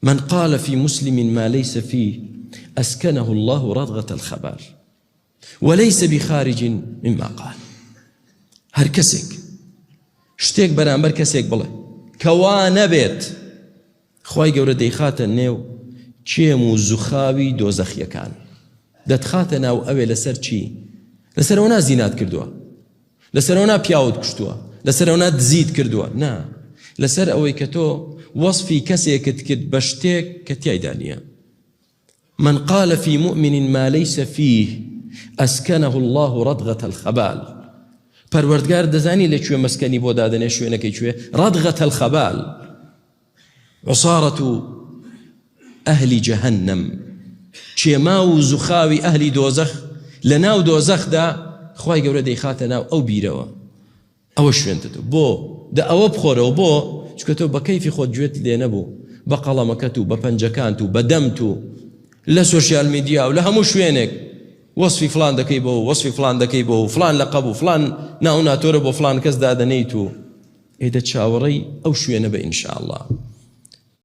من قال في مسلم ما ليس فيه أسكنه الله ردغة الخبال وليس بخارج مما قال. هەر کەسێک شتێک بەرامبەر کەسێک بڵێ کەوا نەبێت خوای گەورە دەیخاتە نێو کێم و زوخاوی دۆزەخیەکان دەتخاتە ناو ئەوێ لەسەر چی لەسەر ئەوە نا زینات کردووە لەسەر ئەوە نا پیاوت کوشتووە لەسەر ئەوە نا دزیت کردووە نا لەسەر ئەوەی کە تۆ وەصفی کەسێکت کرد بە شتێک کە تیایدا نییە من قال في مؤمن ما ليس فيه أسكنه الله ردغة الخبال پەروەردگار دەزانی لە کوێ مەسکەنی بۆ دادەنێ شوێنەکەی کوێ ردغة الخبال عصارة ئەهلی جەهەنەم چێماو و زوخاوی ئەهلی دۆزەخ لە ناو دۆزەخدا خوای گەورە دەیخاتە ناو ئەو بیرەوە ئەوە شوێنتە تۆ بۆ دە ئەوە بخۆرەوە بۆ چکە تۆ بە کەیفی خۆت گوێت لێ نەبوو بە قەڵەمەکەت و بە پەنجەکانت و بە دەمت و لە سۆشیال میدیا و لە هەموو شوێنێک وەسفی فلان دەکەی بۆ وەسفی فلان دەکەی بۆ فلان لە قەبوو فلان ناو ناتۆرە بۆ فلان کەس دادەنێیت و ئێ دە چاوەڕێی ئەو شوێنە بە ان شاء اللە.